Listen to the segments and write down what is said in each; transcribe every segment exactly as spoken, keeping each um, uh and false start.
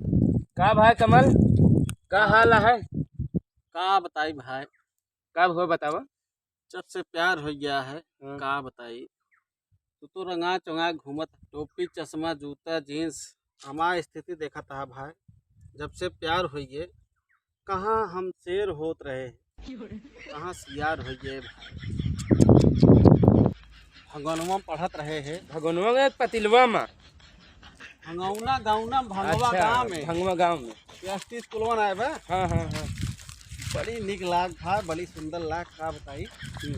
का भाई कमल, का हाल है? का बताई भाई, कब हो बतावा? जब से प्यार हो गया है, हाँ। का बताई? तू तो रंगा चोंगा घूमत, टोपी, चश्मा, जूता, जींस। हमार स्थिति देखत हा भाई, जब से प्यार होइए, कहाँ हम शेर होत रहे, कहाँ सियार होइए भाई। भगवानवा पढ़त रहे है। भगवानवा में एक पतिलवा में। भगौना गाँव ना, भंगवा अच्छा, गाँव में। भंगवा गाँव में। एस टी स्कूलवा ना आए बा? हाँ, हाँ, हाँ। बड़ी निक लाग था, बड़ी सुंदर लाग, का बताई। हम्म।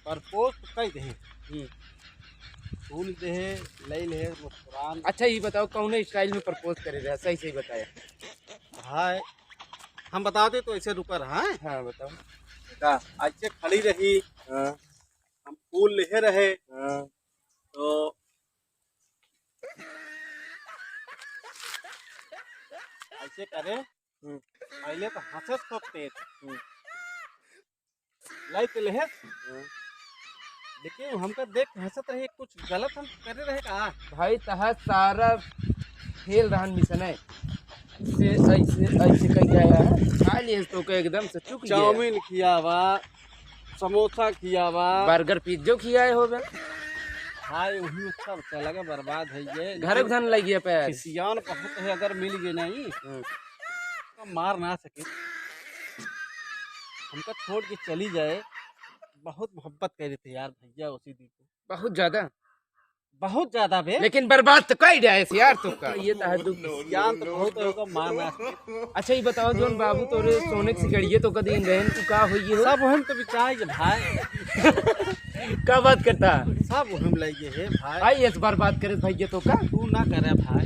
Propose तो कई देहे। हम्म। फूल देहे, लई लेहे, मुस्कुरान। अच्छा, ये बताओ, कौन style में propose करे रहे? सही, सही बताया। हाय, हम बता दे तो ऐसे रुका रहा है। हाँ, बताओ। का, ऐसे खड़ी रही, हाँ। हम फूल लेहे रहे, हाँ। तो ऐसे करे, हम्म। पहले तो हंसत खूब तेज। हम्म। लाई तो लेहे। हम्म। लेकिन हमका देख के हंसत रहे, कुछ गलत हम करे रहे का? भाई, तहार सारा फेल रहन मिशन है। से ऐसे, ऐसे कह गया है। खा लिए तो के एकदम से चुक गया। चाउमीन खियावा, समोसा खियावा। बर्गर, पिज्जो खियाए होबे। हाय, वही सब चला गया, बर्बाद है ये। घर के धन लग गया पैर। खिसियान बहुत है, अगर मिल गए नहीं, हम्म। तो मार ना सके। हमका छोड़ के चली जाए, बहुत मोहब्बत कर रहे थे यार भैया उसी दिन को। बहुत ज्यादा? बहुत ज्यादा बे। लेकिन बर्बाद तो कई जाए यार, तो का? ये तो है दुख। ज्ञान तो बहुत है, ओका मार ना सके। अच्छा, ये बताओ, जोन बाबू तोरे सोने के सिकड़िए तो कदी इन रहन, तू का होइए हो? सब हम तो बिचार गए भाई। का बात करता? सब हम लगे है भाई। आई एस बर्बाद करे भैया तो का? तू ना करे भाई।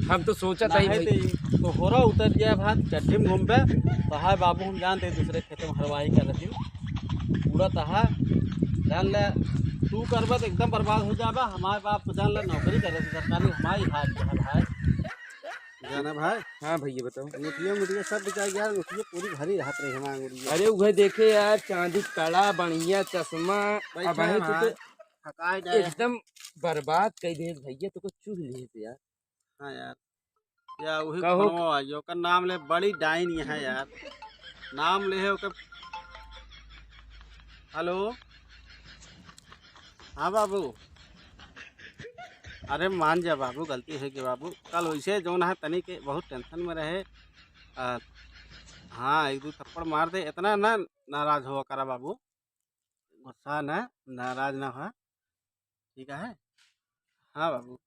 हम तो सोचा था ही नहीं भाई। तो तोहरा उतर गया भाई, चड्ढी में घूमबे, तो हाय बाबू हम जानते दूसरे खेत में हरवाही कर रही। पूरा तहा जान ले, तू करबा तो एकदम बर्बाद हो जाबा। हमारे बाप तो जान ले नौकरी करे थे सरकारी, हमारी हाथ जो है भाई। जाना भाई। हाँ भैया बताओ। अंगूठिया, अंगूठिया सब बिचार गया, अंगूठिया पूरी भरी रहत रही हमारी अंगूठिया। अरे उहे देखे यार, चांदी कड़ा, बढ़िया चश्मा, बैठा अब है है तू तो भाई, थकाई जाए। एकदम बर्बाद कर दे भैया, तो कुछ चूस लिए थे यार। हाँ यार, या वही कहो। फोनवा आई, ओकर नाम ले बड़ी डाइन यहाँ यार। नाम ले है ओकर। हेलो, हाँ बाबू। अरे मान जा बाबू, गलती है कि बाबू, कल वैसे जौन है तनी के बहुत टेंशन में रहे। आ, हाँ, एक दो थप्पड़ मार दे, इतना ना नाराज हुआ करा बाबू, गुस्सा ना, नाराज ना हुआ, ठीक है? हाँ बाबू।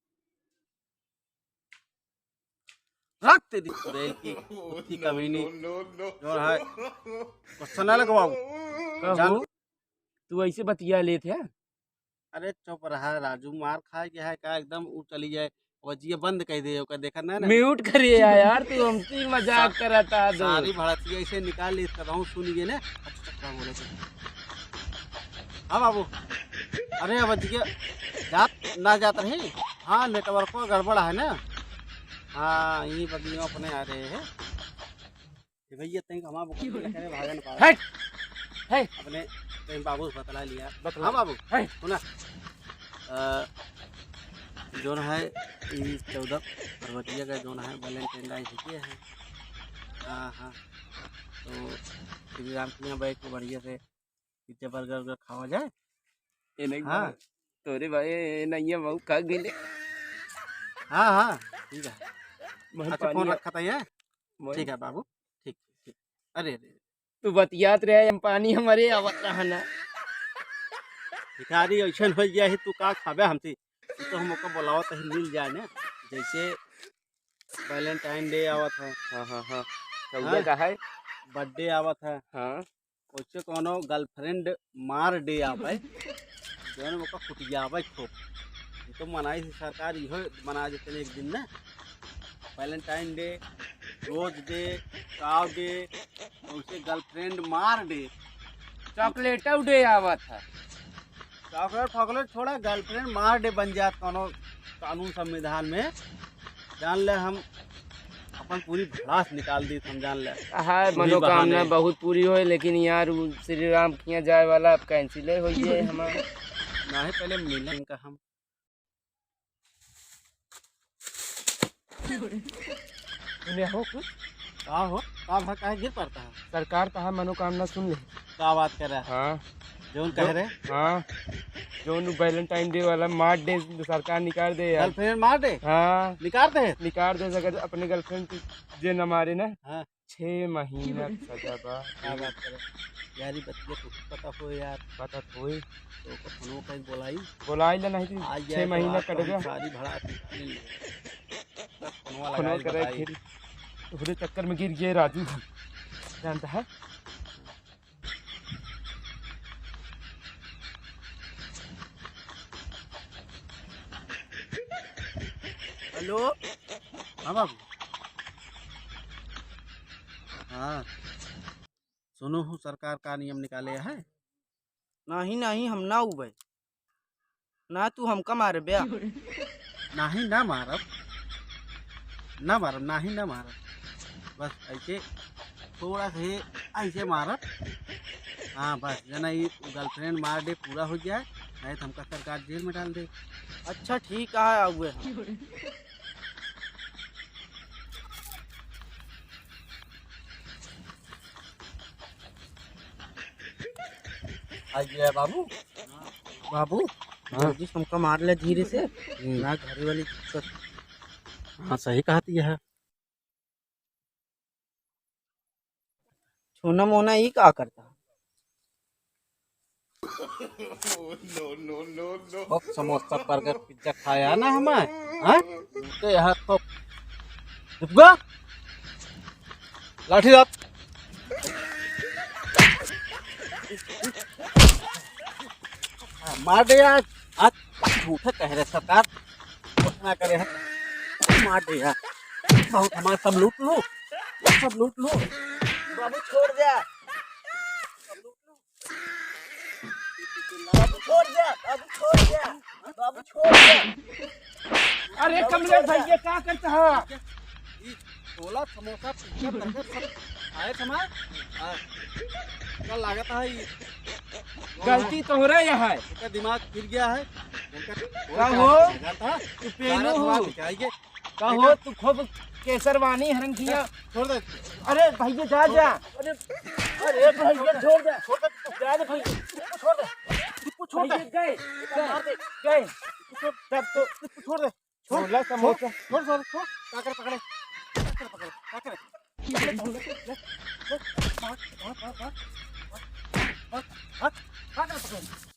रख तेरी चुड़ैल की, कुत्ती कमीनी। जो है, गुस्सा ना लगवाओ। का जान हो? तू ऐसे बतिया लेत है? अरे चुप रहा राजू, मार खाए के है का, एकदम ऊ चली जाए, वो जिया बंद कर दे, ओकर देखा ना ना। Mute करिए यार, तू हमसे ही मजाक सा-, करता है दो। सारी भड़किया ऐसे निकाल ली, तब हम सुन गए ना। अच्छा, चक्का बोले थे। हाँ बाबू, अरे अब जिया जात ना जात रही। हाँ, network को गड़बड़ है ना। हाँ, यही बगियों अपने आ रहे हैं। ए भैया, तैं हमार बुक करे भागन पा। हट! है। अपने तैं बाबू से बतला लिया। बतला। हाँ बाबू। है। सुना। अ, जोन है, ई चौदह फरवरिया का जोन है, Valentine Day है, के है? हाँ, हाँ। तो श्री राम के यहाँ बैठ के बढ़िया से pizza burger उर्गर खावा जाए। ए नहीं हाँ। बा-, तोरे भाई, ए नहीं है, मऊ खा गइले। हाँ, हाँ, ठीक है। मन अच्छा, पानी फोन आ-, रखा था ये? मन ठीक है बाबू, ठीक, ठीक। अरे, अरे। तू बतियात रहे, हम पानी हमारे आवत रहा ना। भिखारी ऐसन हो गया है, तू का खाबे हमसे? तू तो हम ओकर बुलावत है, मिल जाए ना। जैसे Valentine Day आवत है। हाँ, हाँ, हाँ। चौदह हाँ? का है? Birthday आवत है। हाँ। वैसे कोनो girlfriend मार day आवे, जौन ओकर कुटियावे खूब। ये तो मनाई से सरकार इहो बना देते एक दिन ना। Valentine Day, Rose Day, Cow Day, वैसे girlfriend मार day। Chocolate day आवत है। Chocolate, chocolate छोड़ा, girlfriend मार day बन जात कोनो कानून संविधान में। जान ले, हम अपन पूरी भड़ास निकाल दी, हम जान ले। हाँ, वही मनोकामना बहाने। बहुत पूरी होए, लेकिन यार, उ श्री राम के यहाँ जाए वाला अब cancel होइए हमार। नहीं, पहले मिले इनका हम। सुने हो कुछ? का हो? का भा, काहे गिर पड़ता है? सरकार तहार मनोकामना सुन ले। का बात कर रहा है? हाँ। जौन जो कह रहे? हाँ। जौन Valentine Day वाला मार दे, सरकार निकाल दे यार। Girlfriend मार दे? हाँ। निकाल दे? निकाल दे, अगर अपने girlfriend के जे न मारे ना, हाँ। छह महीना के सजा बा। का बात करे? यार, ई बतिया तो पता हो यार। पता तो होई। तो ओकर फोनवा कहीं बोलाई। बोलाई ले नहीं तो आज छह यार, महीना तो कट गया। सारी भड़ा की फोनवा फोनवा लगाई, करे बताई। फिर तोहरे चक्कर में गिर गए राजू, जानता है? हेलो। हाँ बाबू। हाँ। सुनो हो, सरकार का नियम निकाले है। नहीं, नहीं, हम ना उबे। ना तू हमका मारबे। नाही, ना मारब, ना मारब, नाही, ना मारब। बस ऐसे थोड़ा सा ही ऐसे मारब। हाँ, बस जना ये girlfriend मार दे, पूरा हो जाए, नहीं तो हमका सरकार जेल में डाल दे। अच्छा, ठीक है, आउए हम। आइए बाबू। बाबू, हाँ। जल्दी से हमका मार ले धीरे से, हम्म। ना घरे वाली दिक्कत। हाँ, सही कहत यह। छोना मोना ई का करता? खूब समोसा, burger, pizza खाया ना हमें, हाँ? तो यहाँ तो रुक गया। लाठी रख। हाँ, मार दे यार। आज झूठे कह रहे सरकार, कुछ ना करे है। मार दे यार। बहुत हमारा सब लूट लो, सब लूट लो। बाबू छोड़ दे। बाबू छोड़ दे, बाबू छोड़ दे, बाबू छोड़ दे। अरे कमलेश भाई, ये का करता है? ई छोला, समोसा, पिज्जा, बर्गर सब खाए थे हमार। हाँ। का लागत है ई गलती तोहरे यहाँ है। इनका दिमाग फिर गया है। इनका का हो? जाता है। तू पेनू सारा हो। दिमाग निकाल के का हो, तू खूब केसरवानी हरन किया। छोड़ दे। अरे भैया, जा, जा। अरे, अरे भैया, छोड़ दे। छोड़ दे। जा दे भैया। छोड़ दे। छोड़ दे। भैया, गए। मार दे। गए। छोड़। तब तो छोड़ दे। छोड़। छोड़, छोड़, छोड़, छोड़। काकर पकड़े। काकर पकड़े। काकर। ले, ले, ले, ले। मार, मार, मार, मार। मार, मार। काकर पकड़े।